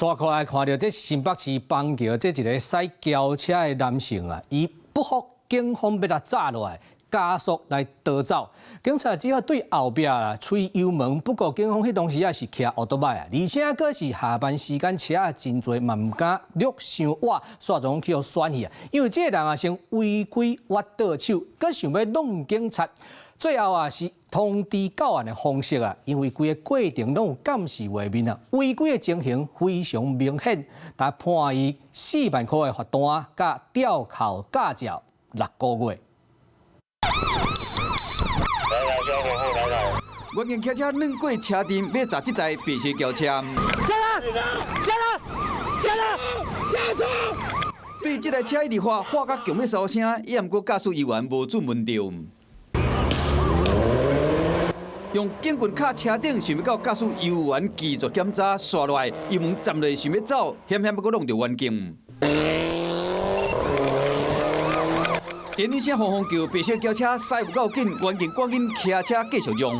煞過來看著這新北市板橋這一个駛轎車的男性啊，伊不服警方欲共閘落來，加速來逃走。警察只好對後壁啊催油門，不過警方彼當時也是騎歐多擺啊，而且閣是下班時間車真濟，嘛毋敢掠傷倚，煞總去予選去啊。因為這个人啊先違規挖倒手，閣想欲弄警察。最後啊是通知到案的方式啊，因為規个過程攏有監視畫面啊，違規的情形非常明顯，但判伊4萬箍的罰單，佮吊扣駕照6個月。來來，小伙來來。遠警騎車轉過車陣，欲閘這台白色轎車。下來，下來，下來，下車。對這台車一直喊，喊甲強欲收聲，也毋過駕駛猶原無准聞著。用警棍敲車頂，想欲到駕駛猶原拒絕檢查，煞落來油門站落想欲走，險險欲閣弄著遠警。電鈴聲轟轟叫，白色轎車駛有夠緊，遠警趕緊騎車繼續讓。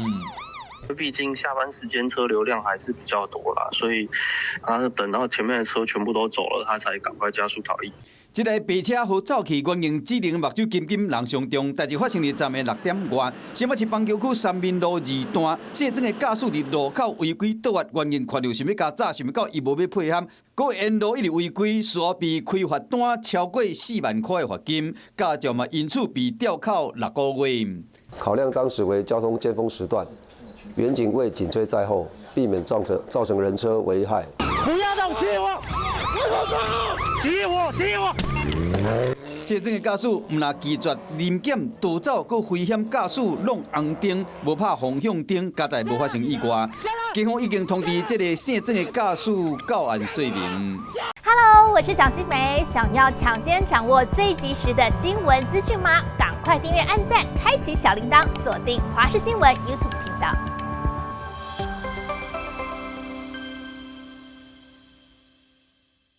畢竟下班時間車流量還是比較多啦，所以他等到前面的車全部都走了，他才趕快加速逃逸。這台白車予走去，遠警只能目睭金金人傷重。代誌發生佇昨暝6點外，新北市板橋區三民路二段，卸妝的駕駛佇路口違規倒彎，遠警看著想欲共閘，想欲到伊無欲配合，閣沿路一直違規，事後被開罰單超過4萬箍的罰金，駕照嘛因此被吊扣6個月。考量當時為交通尖峰時段，員警為緊追在後，避免造成人車危害。不要動，起火！起火！起火！卸妝的駕駛毋但拒絕臨檢逃走，閣危險駕駛挵紅燈，無拍方向燈，佳哉無發生意外。警方已經通知這个卸妝的駕駛到案說明。 Hello，我是蔣新梅，想要搶先掌握最及時的新聞資訊嗎？趕快訂閱、按讚、開啟小鈴鐺，鎖定華視新聞 YouTube 頻道。